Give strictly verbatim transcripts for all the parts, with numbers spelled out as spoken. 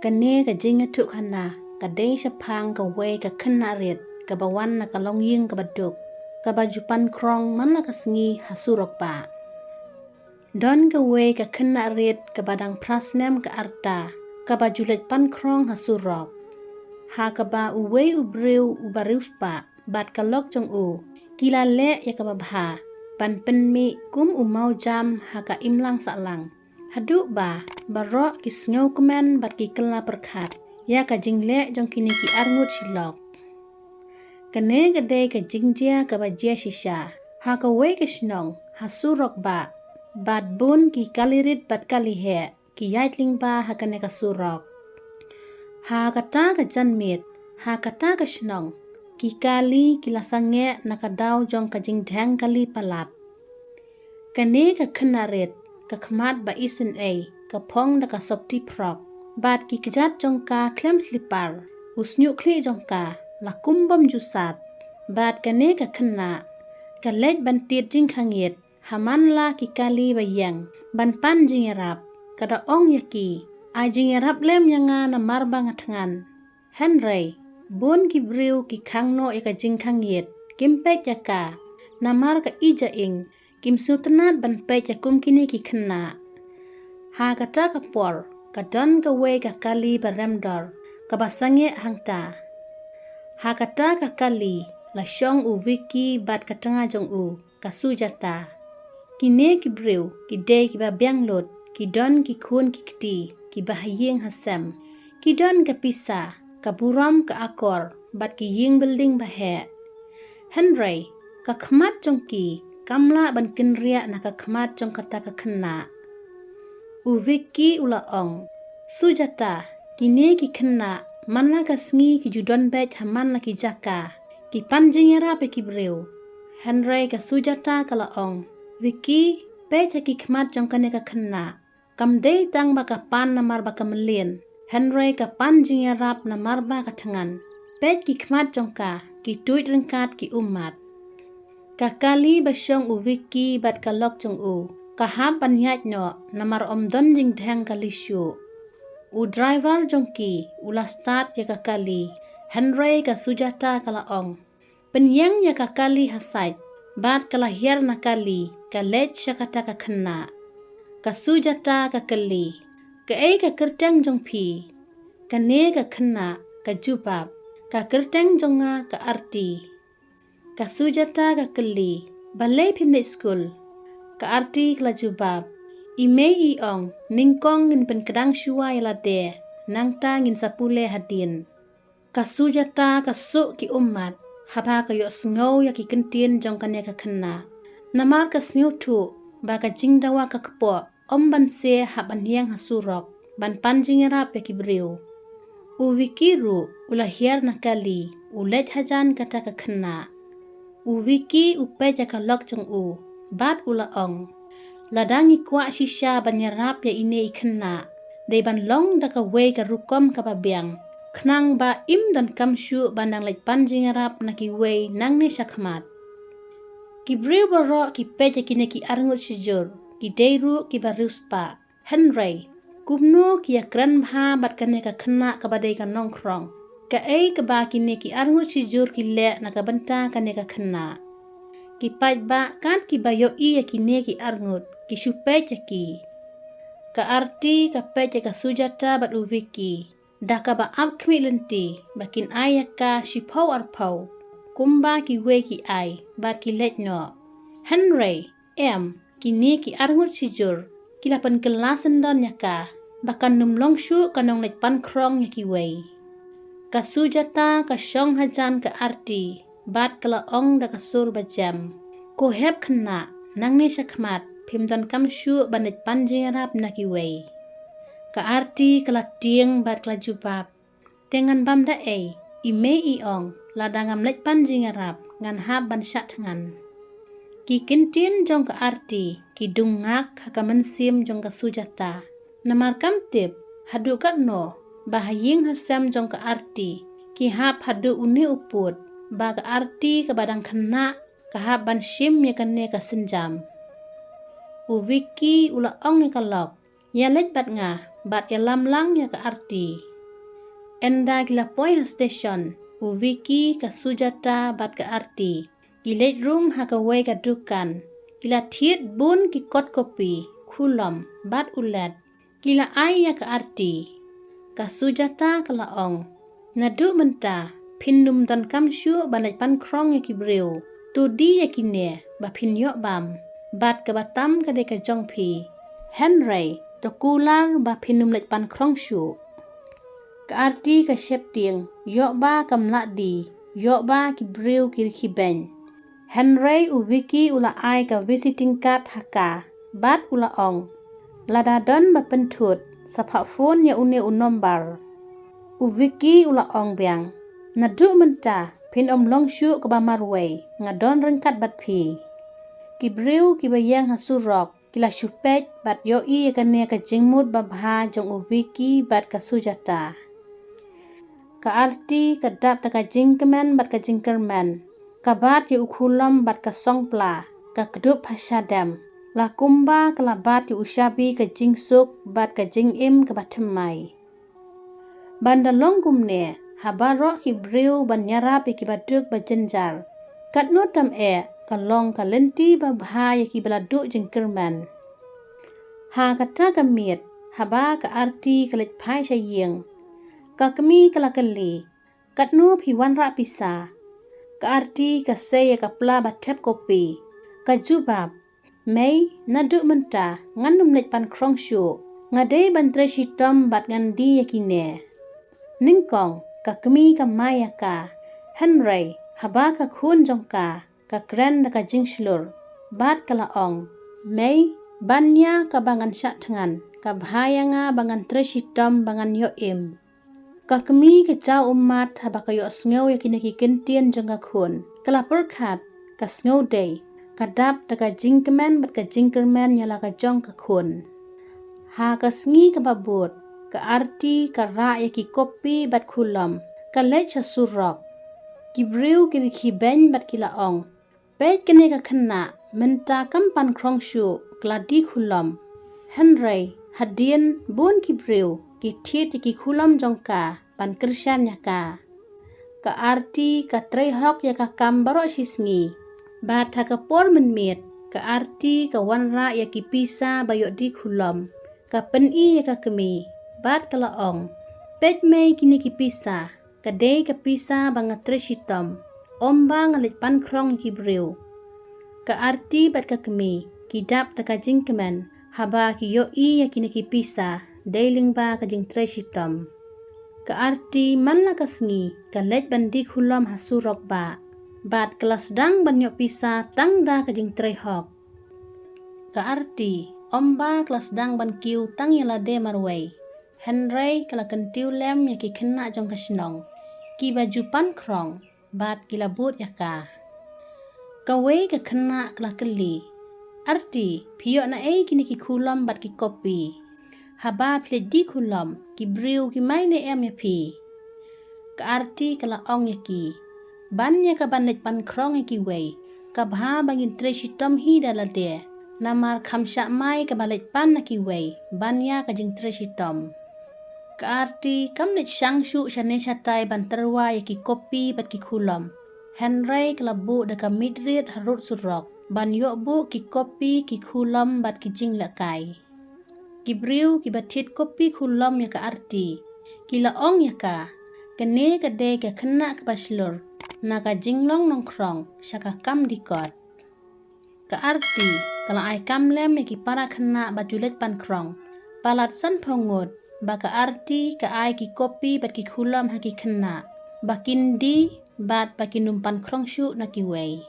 Kane ka jingïathuhkhana ka dei shaphang kawei ka khynnah rit kaba wan na ka longïing kaba duk, kaba ju pan khrong man la ka sngi ha surok bah. Don kawei ka khynnah rit kaba dang phra snem ka rta, kaba ju leit pan khrong ha surok. Ha kaba uwei u briew uba riewspah bad ka lok jong u ki la leh ïa kaba bha ban pynmih kum u mawjam ha ka imlang sahlang, haduh ba baroh ki sngewkmen bad ki kylla pyrkhat ïa ka jingleh jong kine ki arngut shilok. Kane ka dei ka jingjia kaba jia shisha ha kawei ka shnong ha surok bah, bad bun ki kali rit bad kali heh ki ïaid lyngba ha kane ka surok. Ha kata ka janmiet, ha kata ka shnong, ki kali ki la sangeh na ka daw jong ka jingdheng kali palat. Kane ka khynnah rit, ka khmat ba isynei, ka phong da ka sopti phrok, bad ki kjat jong ka khlem slipar, u shñiuh khlieh jong ka la kum bym ju sat. Bad kane ka khynnah ka leit ban tied jingkhangit ha man la ki kali ba ïeng ban pan jingïarap, ka da ong ïa ki, ai jingïarap lem ïa nga namar ba nga thngan. Hynrei bun ki briew ki khang noh ïa ka jingkhangit, kim peit ïa ka namar ka ija ing, kim sngewtynnad ban peit ïa kum kine ki khynnah. Ha kata ka por ka don kawei ka kali ba remdor kaba sangeh hangta. Ha kata ka kali la shong u Vicky bad ka tnga jong u, ka Sujata. Kine ki briew ki dei kiba biang lut, ki don ki khun ki kti kiba ha ïing ha sem, ki don ka pisa, ka burom, ka akor bad ki ïing building ba heh. Hynrei ka khmat jong ki kam lah ban kynriah na ka khmat jong kata ka khynnah. U Vicky u la ong, Sujata, kine ki khynnah man la ka sngi ki ju don beit ha man la ki jaka, ki pan jingïarap ïa ki briew. Hynrei ka Sujata ka la ong, Vicky, peit ha ki khmat jong kane ka khynnah. Kam dei tang ba ka pan namar ba ka mlien, hynrei ka pan jingïarap namar ba ka thngan. Peit ki khmat jong ka, ki tuid ryngkat ki ummat. Ka kali ba shong u Vicky bad ka lok jong u ka hap ban ïaid noh namar ym don jingdheng kali shuh. U driver jong ki u la start ïa ka kali, hynrei ka Sujata ka la ong, pynïeng ïa ka kali ha sait. Bad ka la hiar na kali, ka leit sha kata ka khynnah. Ka Sujata ka kylli, kaei ka kyrteng jong phi? Kane ka khynnah ka jubab, ka kyrteng jong nga ka Arti. Ka Sujata ka kylli, balei phim leit skul? Ka Arti ka la jubab, i mei i ong nyngkong ngin pynkdang shuwa ïa lade, nangta ngin sa pule hadien. Ka Sujata ka suh ki ummat haba ka ïohsngew ïa ki kyntien jong kane ka khynnah. Namar ka sngewthuh ba ka jingdawa ka kpoh, ym ban se hap ban ïeng ha surok ban pan jingïarap ïa ki briew. U Vicky ruh u la hiar na kali, u leit hajan kata ka khynnah. U Vicky u peit ïa ka lok jong u bad u la ong, lada ngi kwah shisha ban ïarap ïa ine i khynnah, dei ban long da kawei ka rukom kaba biang, khnang ba im donkam shuh ban dang leit pan jingïarap na kiwei nangne shakhmat. Ki briew baroh ki peit ïa kine ki arngut shijur, ki dei ruh kiba riewspah. Hynrei kumno ki ïakren bha bad kane ka khynnah kaba dei ka nongkhrong? Kaei kaba kine ki arngut shijur ki leh na ka bynta kane ka khynnah? Ki paidbah kat kiba ïohi ïa kine ki arngut ki shu peit ïa ki. Ka Arti ka peit ïa ka Sujata bad u Vicky da kaba ap khmih lynti ba kin ai ïa ka shiphew arphew kumba kiwei ki ai bad ki leit noh. Hynrei em, kine ki arngut shijur ki la pynkylla syndon ïa ka ba kan ym long shuh ka nongleit pan khrong ïa kiwei. Ka Sujata ka shong hajan ka Arti bad ka la ong da ka sur ba jem, ko hep khynnah, nangne shakhmat phim donkam shuh ban leit pan jingïarap na kiwei. Ka Arti ka la tieng bad ka la jubab, te ngan bam da ei, i mei i ong lada ngam leit pan jingïarap ngan hap ban shah thngan. Ki kyntien jong ka Arti ki dung ngak ha ka mynsiem jong ka Sujata. Namar kam tip haduh katno ba ha ïing ha sem jong ka Arti ki hap haduh une u pud ba ka Arti kaba dang khynnah ka hap ban shim ïa kane ka sienjam. U Vicky u la ong ïa ka lok, ïa leit bad nga bad ïalam lang ïa ka Arti. Ynda ki la poi ha station, u Vicky, ka Sujata bad ka Arti ki leit rung ha kawei ka dukan. Ki la thied bun ki kot kopi, khulom bad u led. Ki la ai ïa ka Arti. Ka Sujata ka la ong, naduh mynta phin ym donkam shuh ban leit pan khrong ïa ki briew. To die ïa kine ba phin ïoh bam, bad kaba tam ka dei ka jong phi. Hynrei to kular ba phin ym leit pan khrong shuh. Ka Arti ka sheptieng, ïoh ba kam lah die, ïoh ba ki briew ki rkhie beiñ. Hynrei u Vicky u la ai ka visiting card ha ka, bad u la ong, lada don ba pynthut, sa phah phone ïa une u nombar. U Vicky u la ong biang, naduh mynta phin ym long shuh kaba marwei, nga don ryngkat bad phi. Ki briew kiba ïeng ha surok ki la shu peit bad ïohi ïa kane ka jingmut babha jong u Vicky bad ka Sujata. Ka Arti ka dap da ka jingkmen bad ka jingkyrmen, ka bat ïa u khulom bad ka song pla, ka kdup ha shadem, la kumba ka la bat ïa u shabi ka jingsuk bad ka jingim kaba thymmai. Ban da long kumne ha baroh ki briew ban ïarap ïa kiba duk ba jynjar. Katno tam eh ka long ka lynti babha ïa kiba la duh jingkyrmen. Ha kata ka miet, haba ka Arti ka leit phai sha ïing, ka kmie ka la kylli, katno phi wanrah pisa? Ka Arti ka sei ïa ka pla ba thep kopi, ka jubab, mei, naduh mynta ngan ym leit pan khrong shuh, nga dei ban trei shitom bad ngan die ïa kine. Nyngkong ka kmie ka mai ïa ka, hynrei haba ka khun jong ka ka kren da ka jingshlur, bad ka la ong, mei, ban ïa kaba ngan shah thngan, ka bha ïa nga ba ngan trei shitom ba ngan ïoh im. Ka kmie ka jaw ummat haba ka ïohsngew ïa kine ki kyntien jong ka khun. Ka la pyrkhat, ka sngewdei, ka dap da ka jingkmen bad ka jingkyrmen ïa la ka jong ka khun. Ha ka sngi kaba bud, ka Arti ka rah ïa ki kopi bad khulom, ka leit sha surok. Ki briew ki rkhie beiñ bad ki la ong, peit kane ka khynnah, mynta kam pan khrong shuh, ka la die khulom. Hynrei hadien bun ki briew ki thied ïa ki khulom jong ka ban kyrshan ïa ka. Ka Arti ka trei hok ïa ka kam baroh shi sngi. Bad ha ka por mynmiet ka Arti ka wanrah ïa ki pisa ba ïoh die khulom. Ka pyni ïa ka kmie bad ka la ong, peit mei kine ki pisa, ka dei ka pisa ba nga trei shitom, ym ba nga leit pan khrong ïa ki briew. Ka Arti bad ka kmie ki dap da ka jingkmen haba ki ïohi ïa kine ki pisa, dei lyngba ka jingtrei shitom. Ka Arti man la ka sngi ka leit ban die khulom ha surok ba, bad ka la sdang ban ïoh pisa tang da ka jingtrei hok. Ka Arti, ym ba ka la sdang ban kiew tang ïa lade marwei, hynrei ka la kyntiew lem ïa ki khynnah jong ka shnong kiba ju pan khrong, bad ki la bud ïa ka. Kawei ka khynnah ka la kylli, Arti, phi ïoh naei kine ki khulom bad ki kopi? Haba phi leit die khulom, ki briew ki mai ne em ïa phi? Ka Arti ka la ong ïa ki, ban ïa ka ban leit pan khrong ïa kiwei, ka bha ba ngin trei shitom hi da lade. Namar kham shah mai kaba leit pan na kiwei ban ïa ka jingtrei shitom. Ka Arti kam leit shang shuh shane shatai ban tyrwa ïa ki kopi bad ki khulom, hynrei ka la buh da ka miet riat harud surok ban ïoh buh ki kopi, ki khulom bad ki jinglehkai. Ki briew kiba thied kopi khulom ïa ka Arti ki la ong ïa ka, kane ka dei ka khynnah kaba shlur na ka jinglong nongkhrong sha ka kam dih kot. Ka Arti ka la ai kam lem ïa ki para khynnah ba ju leit pan khrong. Palat sanphew ngut ba ka Arti ka ai ki kopi bad ki khulom ha ki khynnah ba kin die bad ba kin ym pan khrong shuh na kiwei.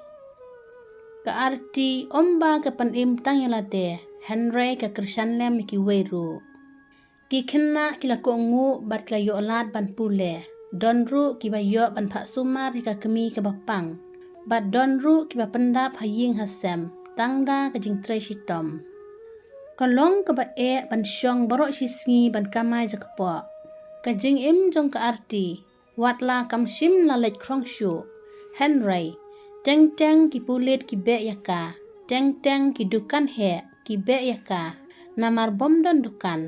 Ka Arti ym ba ka pynim tang ïa lade, hynrei ka kyrshan lem ïa kiwei ruh. Ki khynnah ki la kohnguh bad ki la ïoh lad ban pule. Don ruh kiba ïoh ban phah sumar ïa ka kmie kaba pang, bad don ruh kiba pyndap ha ïing ha sem tang da ka jingtrei shitom. Ka long kaba eh ban shong baroh shi sngi ban kamai jakpoh. Ka jingim jong ka Arti, wat la kam shym la leit khrong shuh, hynrei teng teng ki pulit ki beh ïa ka, teng teng ki dukan heh ki beh ïa ka, namar bym don dukan.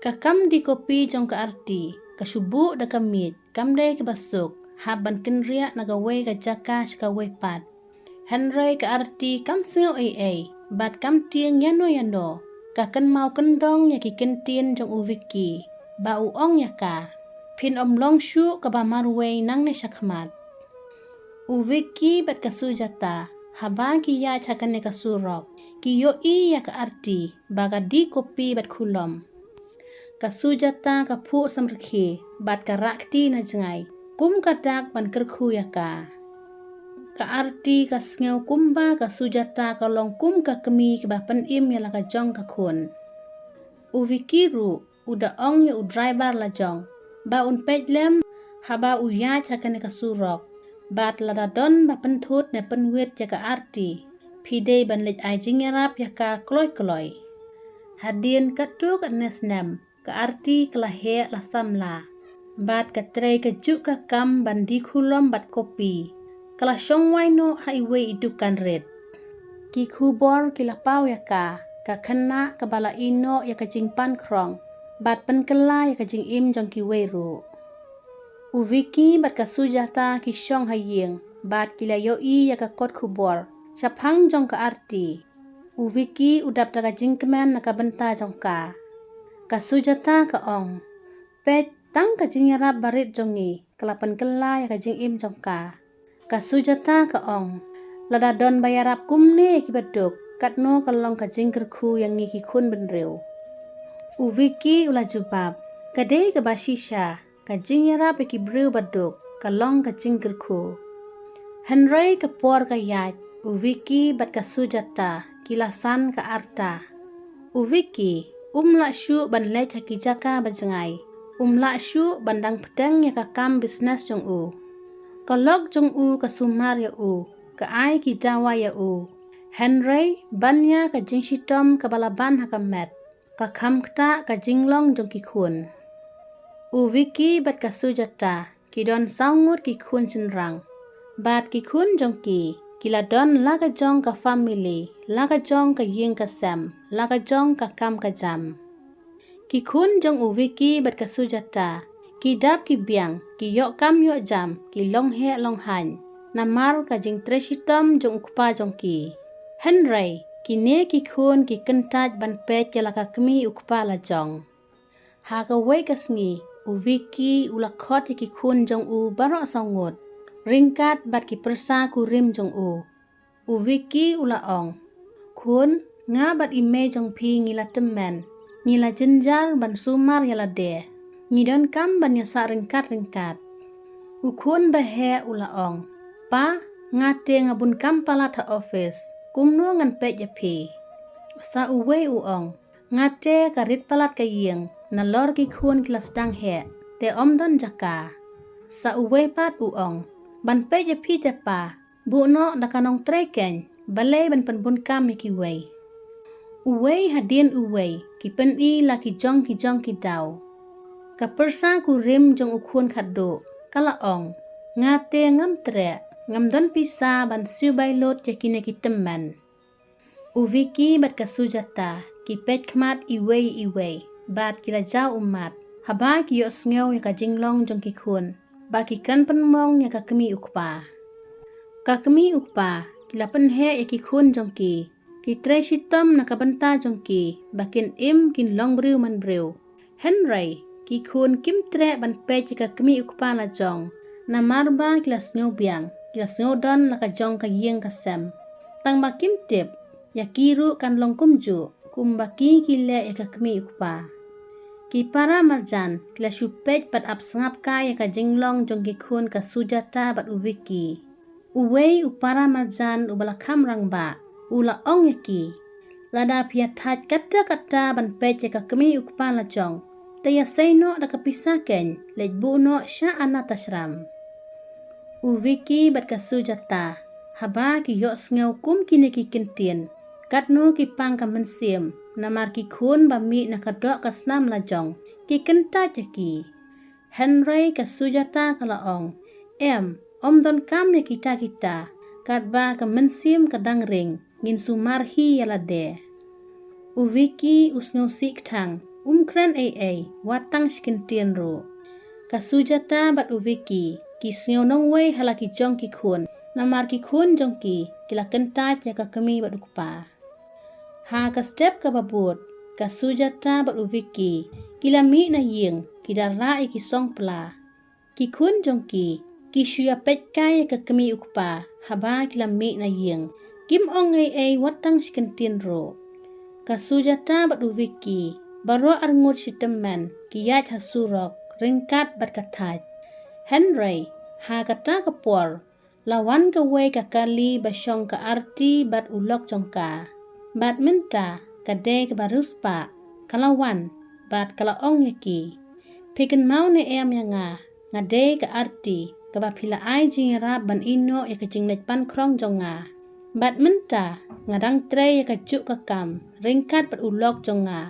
Ka kam die kopi jong ka Arti Ka shu buh da ka miej, kam dei kaba suk, hap ban kynriah na kawei ka jaka sha kawei pat. Hynrei ka Arti kam sngew ei ei, bad kam tieng ïano ïano. Ka kynmaw kyndong ïa ki kyntien jong u Vicky, ba u ong ïa ka, phin ym long shuh kaba marwei nangne shakhmat. U Vicky bad ka Sujata, haba ki ïaid ha kane ka surok, ki ïohi ïa ka Arti ba ka die kopi bad khulom. Ka Sujata ka phuh samrkhie bad ka rah kti na jngai, kum ka dak ban kyrkhu ïa ka. Ka Arti ka sngew kumba ka Sujata ka long kum ka kmie kaba pynim ïa la ka jong ka khun. U Vicky ruh u da ong ïa u driver la jong ba un peit lem haba u ïaid ha kane ka surok, bad lada don ba pynthut ne pynwit ïa ka Arti, phi dei ban leit ai jingïarap ïa ka kloi kloi. Hadien katto katne snem, ka Arti ka la heh la samla, bad ka trei kajuh ka kam ban die khulom bad kopi. Ka la shong wai noh ha iwei i dukan rit. Ki khubor ki la paw ïa ka, ka khynnah kaba la ïehnoh ïa ka jingpan khrong bad pynkylla ïa ka jingim jong kiwei ruh. U Vicky bad ka Sujata ki shong ha ïing bad ki la ïohi ïa ka kot khubor shaphang jong ka Arti. U Vicky u dap da ka jingkmen na ka bynta jong ka. Ka Sujata ka ong, peit, tang ka jingïarap barit jong ngi ka la pynkylla ïa ka jingim jong ka. Ka Sujata ka ong, lada don ba ïarap kumne ïa kiba duk, katno ka long ka jingkyrkhu ïa ngi ki khun bynriew. U Vicky u la jubab, ka dei kaba shisha, ka jingïarap ïa ki briew ba duk ka long ka jingkyrkhu. Hynrei ka por ka ïaid, u Vicky bad ka Sujata ki la san ka arta. U Vicky um lah shuh ban leit ha ki jaka ba jngai, um lah shuh ban dang pteng ïa ka kam business jong u. Ka lok jong u ka sumar ïa u, ka ai ki dawa ïa u. Hynrei ban ïa ka jingshitom kaba la ban ha ka met, ka kham ktah ka jinglong jong ki khun. U Vicky bad ka Sujata ki don saw ngut ki khun shynrang. Bad ki khun jong ki, ki la don la ka jong ka family, la ka jong ka ïing ka sem, la ka jong ka kam ka jam. Ki khun jong u Vicky bad ka Sujata ki dap ki biang, ki ïoh kam ïoh jam, ki long heh long haiñ namar ka jingtrei shitom jong u kpa jong ki. Hynrei kine ki khun ki kyntait ban peit ïa la ka kmie u kpa la jong. Ha kawei ka sngi, u Vicky u la khot ïa ki khun jong u baroh saw ngut, ryngkat bad ki pyrsa kurim jong u. U Vicky u la ong, khun, nga bad i mei jong phi ngi la tymmen, ngi la jynjar ban sumar ïa lade. Ngi donkam ban ïasah ryngkat ryngkat. U khun ba heh u la ong, pa, nga te nga bun kam palat ha office, kumno ngan peit ïa phi? Sa uwei u ong, nga te ka rit palat ka ïing, nalor ki khun ki la sdang heh, te ym don jaka. Sa uwei pat u ong, ban peit ïa phi te pa, buh noh da ka nongtrei keiñ, balei ban pynbun kam ïa kiwei. Uwei hadien uwei ki pyni la ki jong ki jong ki daw. Ka pyrsa kurim jong u khun khatduh ka la ong, nga te ngam treh, ngam don pisa ban siew bai lut ïa kine ki tymmen. U Vicky bad ka Sujata ki peit khmat iwei iwei bad ki la jaw ummat haba ki ïohsngew ïa ka jinglong jong ki khun ba ki kren pynmong ïa ka kmie u kpa. Ka kmie u kpa ki la pynheh ïa ki khun jong ki, ki trei shitom na ka bynta jong ki ba kin im kin long briew man briew. Hynrei ki khun kim treh ban peit ïa ka kmie u kpa la jong, namar ba ki la sngew biang, ki la sngew don la ka jong ka ïing ka sem. Tang ba kim tip ïa ki ruh kan long kumjuh kumba ki ki leh ïa ka kmie u kpa. Ki para marjan ki la shu peit bad ap sngap kai ïa ka jinglong jong ki khun ka Sujata bad u Vicky. Uwei u para marjan uba la kham rangbah u la ong ïa ki, lada phi ïa thait katta katta ban peit ïa ka kmie u kpa la jong, te ïa sei noh da ka pisa keiñ, leit buh noh sha anath ashram. U Vicky bad ka Sujata haba ki ïohsngew kum kine ki kyntien, katno ki pang ka mynsiem namar ki khun ba mih na ka doh ka snam la jong ki kyntait ïa ki. Hynrei ka Sujata ka la ong, em, ym donkam ïa kita kita, katba ka mynsiem ka dang ring, ngin sumar hi ïa lade. U Vicky u sngewsih kthang, um kren ei ei wat tang shi kyntien ruh. Ka Sujata bad u Vicky ki sngew nongwei ha la ki jong ki khun, namar ki khun jong ki ki la kyntait ïa ka kmie bad u kpa. Ha ka step kaba bud, ka Sujata bad u Vicky ki la mih na ïing, ki da rah ïa ki song pla. Ki khun jong ki ki shu ïa peit kai ïa ka kmie u kpa haba ki la mih na ïing. Kim ong ei ei wat tang shi kyntien ruh. Ka Sujata bad u Vicky baroh arngut shi tymmen ki ïaid ha surok ryngkat bad ka thait. Hynrei ha kata ka por la wan kawei ka kali ba shong ka Arti bad u lok jong ka. Bad mynta ka dei kaba riewspah, ka la wan bad ka la ong ïa ki, phi kynmaw ne em ïa nga? Nga dei ka Arti kaba phi la ai jingïarap ban ïehnoh ïa ka jingleit pan khrong jong nga. Bad mynta nga dang trei ïa kajuh ka kam ryngkat bad u lok jong nga.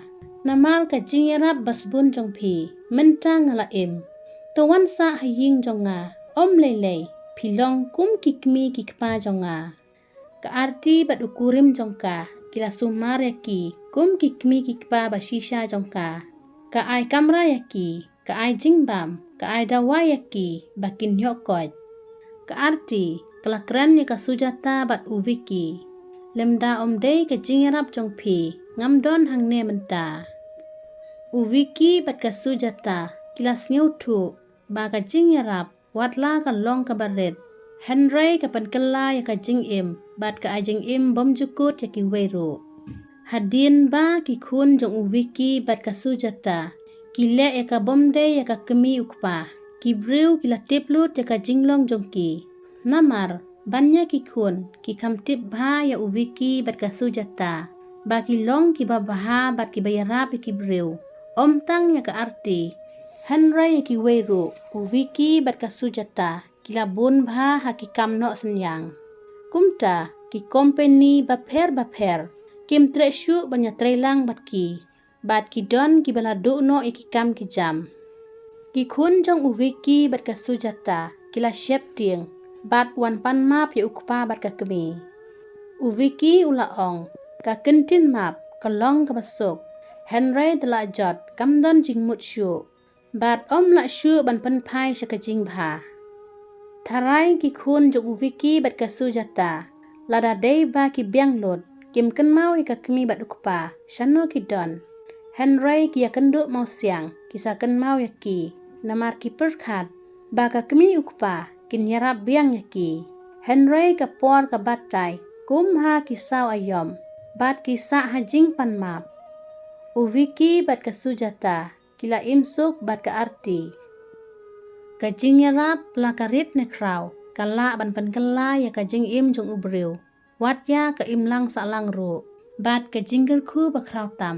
Namar ka jingïarap ba sbun jong phi mynta nga la im. To wan sah ha ïing jong nga, ym lei lei phi long kum ki kmie ki kpa jong nga. Ka Arti bad u kurim jong ka ki la sumar ïa ki kum ki kmie ki kpa ba shisha jong ka. Ka ai kamra ïa ki, ka ai jingbam, ka ai dawai ïa ki ba kin ïoh koit. Ka Arti ka la kren ïa ka Sujata bad u Vicky. Lymda ym dei ka jingïarap jong phi ngam don hangne mynta. U Vicky bad ka Sujata ki la sngewthuh ba ka jingïarap wat la ka long kaba rit, hynrei ka pynkylla ïa ka jingim bad ka ai jingim bymjukut ïa kiwei ruh. Hadien ba ki khun jong u Vicky bad ka Sujata ki leh ïa ka bym dei ïa ka kmie u kpa, ki briew ki la tip lut ïa ka jinglong jong ki. Namar ban ïa ki khun ki kham tip bha ïa u Vicky bad ka Sujata ba ki long kiba bha bad kiba ïarap ïa ki briew. Ym tang ïa ka Arti, hynrei ïa kiwei ruh u Vicky bad ka Sujata ki la bun bha ha ki kam noh synñiang. Kumta ki kompeni bapher bapher kim treh shuh ban ïatreilang bad ki, bad ki don kiba la duh noh ïa ki kam ki jam. Ki khun jong u Vicky bad ka Sujata ki la sheptieng bad wan pan map ïa u kpa bad ka kmie. U Vicky u la ong, ka kyntien map ka long kaba suk, hynrei da la jot kam don jingmut shuh. Bad ym lah shuh ban pynphai sha ka jingbha. Tharai ki khun jong u Vicky bad ka Sujata, lada dei ba ki biang lut, kim kynmaw ïa ka kmie bad u kpa shano ki don. Hynrei ki ïakynduh mawsiang ki sa kynmaw ïa ki, namar ki pyrkhat ba ka kmie u kpa kin ïarap biang ïa ki. Hynrei ka por ka batai kum ha ki saw aïom bad ki sah ha jingpan map. U Vicky bad ka Sujata ki la im suk bad ka Arti. Ka jingïarap la ka rit ne khraw ka lah ban pynkylla ïa ka jingim jong u briew, wat ïa ka imlang sahlang ruh. Bad ka jingkyrkhu ba khraw tam,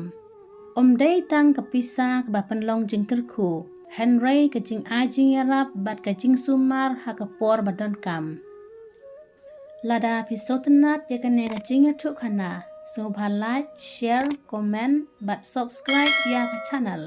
ym dei tang ka pisa kaba pynlong jingkyrkhu, hynrei ka jingai jingïarap bad ka jingsumar ha ka por ba donkam. Lada phi sngewtynnat ïa kane ka jingïathuhkhana, sngewbha like, share, comment bad subscribe ïa ka channel.